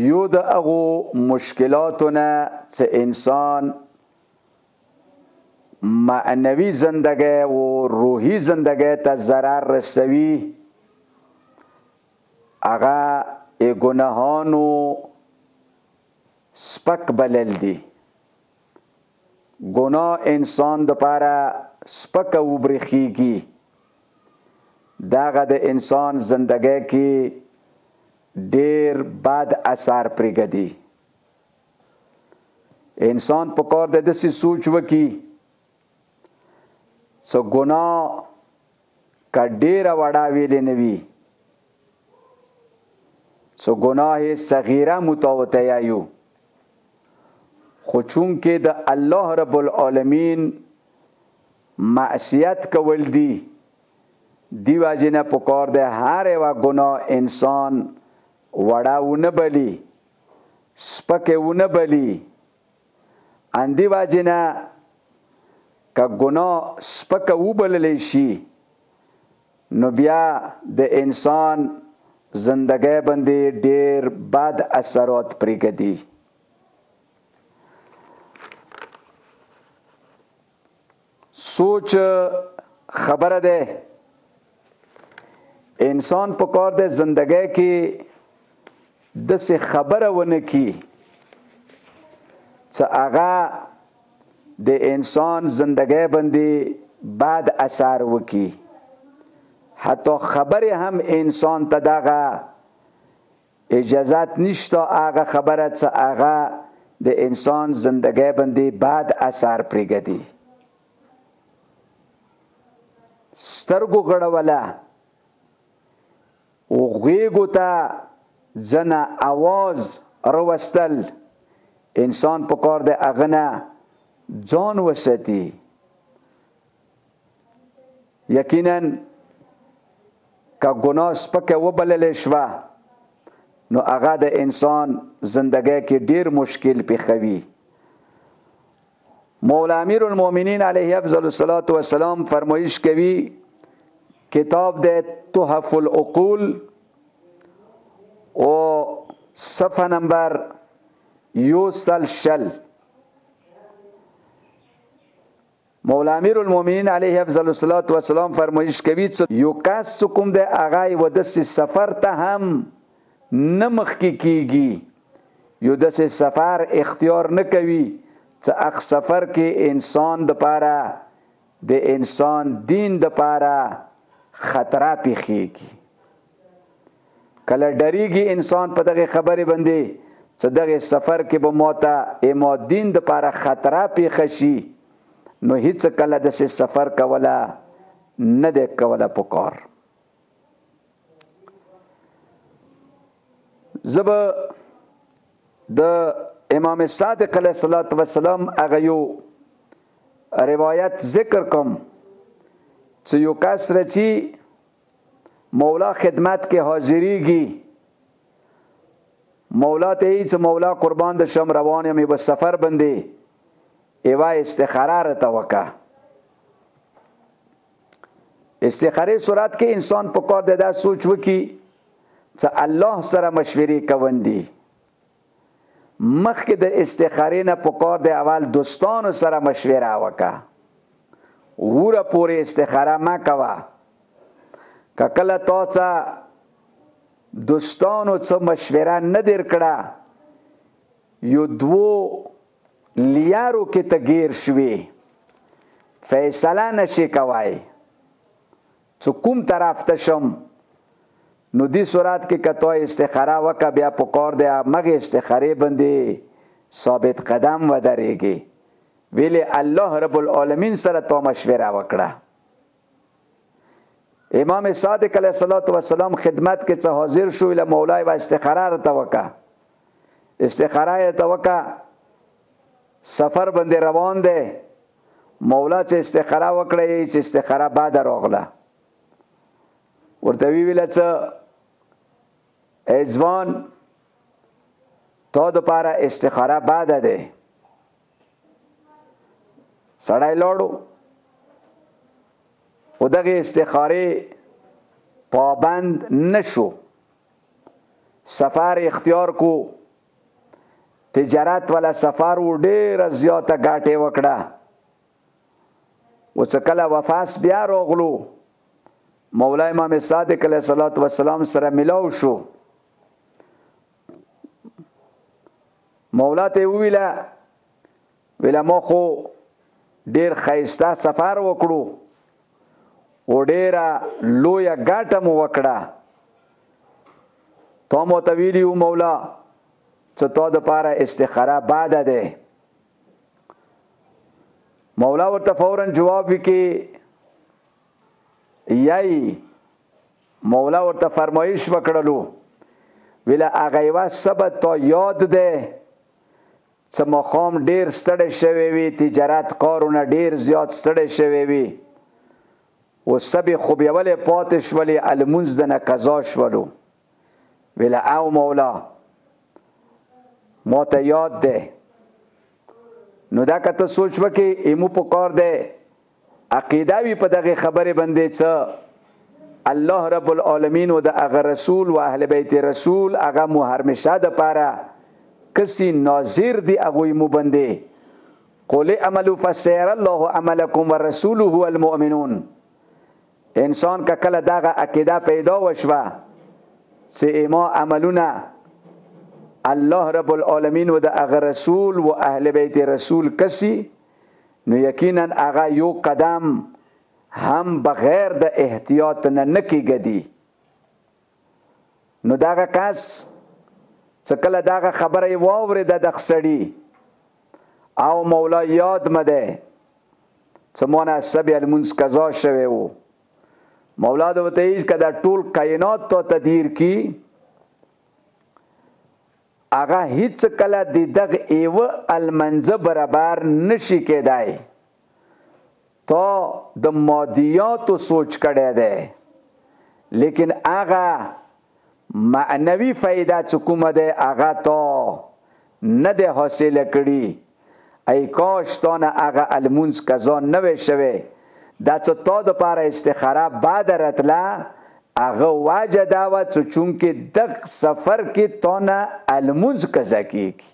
یو د هغو مشکلاتو نه چې انسان معنوي زندګۍ او روحي زندګۍ ته ضرر رسوي، هغه ګناهانو سپک بلل دي. ګناه انسان دپاره سپکه وبرېښېږي، دغه د انسان زندګۍ کې ډیر بد اثر پرېږدي. انسان په کار دی داسې سوچ وکړي څه ګناه که ډېره وړه ویلې نه وي، څه ګناه صغیره متوته یو، خو چونکې د الله رب العالمین معصیت کول دي، دی وجې نه پکار دی هر یوه ګناه انسان وړه ونه بلي، سپکه ونه بلي. اندی وجې نه که ګناه سپکه وبللی شي نو بیا د انسان زندګۍ باندې ډېر بد اثرات پرېږدي. سوچ خبره ده، انسان په کار د زندګۍ کې داسې خبره ونه کړي چې هغه د انسان زندګۍ باندې بد اثر وکړي. حتی خبرې هم انسان ته دغه اجازت نشته هغه خبره چې هغه د انسان زندګۍ باندې بد اثر پرېږدي. سترګو غړوله او غېږو ته ځنه اواز راوستل، انسان په کار دی هغه نه ځان وساتي. یقینا که ګناه سپکه وبللی شوه نو هغه د انسان زندګۍ کې ډیر مشکل پېښوي. مولا امیر المؤمنین علیه افضل الصلاة والسلام فرمایش کوي، کتاب د تحف العقول او صفحه نمبر 120، مولا امیر المؤمنین علیه افضل الصلاة والسلام فرمایش کوي چې یو کس چې کوم دی هغه یو داسې سفر ته هم نه مخکې کیږي، یو داسې سفر اختیار نه کوي چې هغه سفر کې انسان دپاره د انسان دین دپاره خطره پیښیږي. کله ډریږي انسان په دغې خبرې باندې چې دغې سفر کې به ماته اما دین دپاره خطره پیښه شي، نو هیڅ کله داسې سفر کوله نه دی کوله پکار. زه به د امام صادق علیه الصلاة والسلام هغه یو روایت ذکر کوم چې یو کس رچی مولا خدمت کې حاضریږي، مولا ته یې چې مولا قربان د شم روان یم یوه سفر باندې، یوه استخاره راته وکړه. استخارې صورت کې انسان په کار دی دا سوچ وکړي چې الله سره مشورې کوندي. مخکې د استخارې نه په کار دی اول دوستانو سره مشوره وکړه، وره پورې استخاره مه کوه. که کله تا څه دوستانو څه مشوره نه درکړه، یو دوو لیارو کې ته ګیر شوې، فیصله نشي کوای چې کوم طرف ته شم، نو دې صورت کې که تا استخاره وکړه بیا په کار دی همغې استخارې باندې ثابت قدم ودرېږي. ویلې الله رب العالمین سره تا مشوره وکړه. امام صادق علیه الصلاة والسلام خدمت کې څه حاضر شو، له مولا یې استخاره راته وکړه. استخاره یې راته وکړه، سفر باندې روان دی. مولا چې استخاره وکړه یې چې استخاره بعد راغله، ورته وی ویله چې ای ځوان، تا دپاره استخاره بعده دی. سړی لاړو، خو دغې استخارې پابند نشو، سفر اختیار کو. تجارت والا سفر و، ډېره زیاته ګټه وکړه. و څه کله وفاس بیا راغلو، مولا امام صادق علیه الصلاة والسلام سره ملاو شو. مولا ته یې وویله، ویله ما خو ډېر ښایسته سفر وکړو او ډېره لویه ګټه مو وکړه. تا مو ته ویلي وو مولا څه تا دپاره استخاره بعده دی. مولا ورته فوراً جواب وکړي، یی مولا ورته فرمایش وکړلو، ویله هغه یوه څه به تا یاد دی څه ماښام ډېر ستړی شوی وي، تجارت کارونه ډېر زیات ستړی شوی وي، او سبې خوبیولې پاتې شولې، المونځ د نه قضا شولو. ویله او مولا ما ته یاد دی. نو دا که ته سوچ وکړې، ایمو په کار دی عقیده وي په دغې خبرې باندې څه الله رب العالمین و د هغه رسول و اهل بیت رسول هغه مو هرمیشه دپاره کسی ناظر دی هغوی مو باندې. قل اعملوا فسیر الله عملکم ورسوله المؤمنون. انسان که کله دغه عقیده پیدا وشوه چې ایما عملونه الله رب العالمین و د هغه رسول و اهل بیت رسول کسی، نو یقینا هغه یو قدم هم بغیر د احتیاط نه نه کېږدي. نو دغه کس چې کله دغه خبره یې واورېده دغه سړي، او مولا یاد مه دی چې ما نه سبې لمونځ قضا شوی و، مولا د ورته ویل که دا ټول کاینات تا ته دیر کي، هغه هیڅ کله د دغه یوه المنځه برابر نشي کېدای. تا د مادیاتو سوچ کړی دی، لیکن هغه معنوي فایده چې کومه دی هغه تا نه دی حاصله کړي. ای کاش تا نه هغه المونځ قضا نه وی شوی، دا چې تا دپاره استخاره بعد راتله هغه وجه دا وه چې چونکې دغه سفر کې تا نه المونځ قضا کېږي.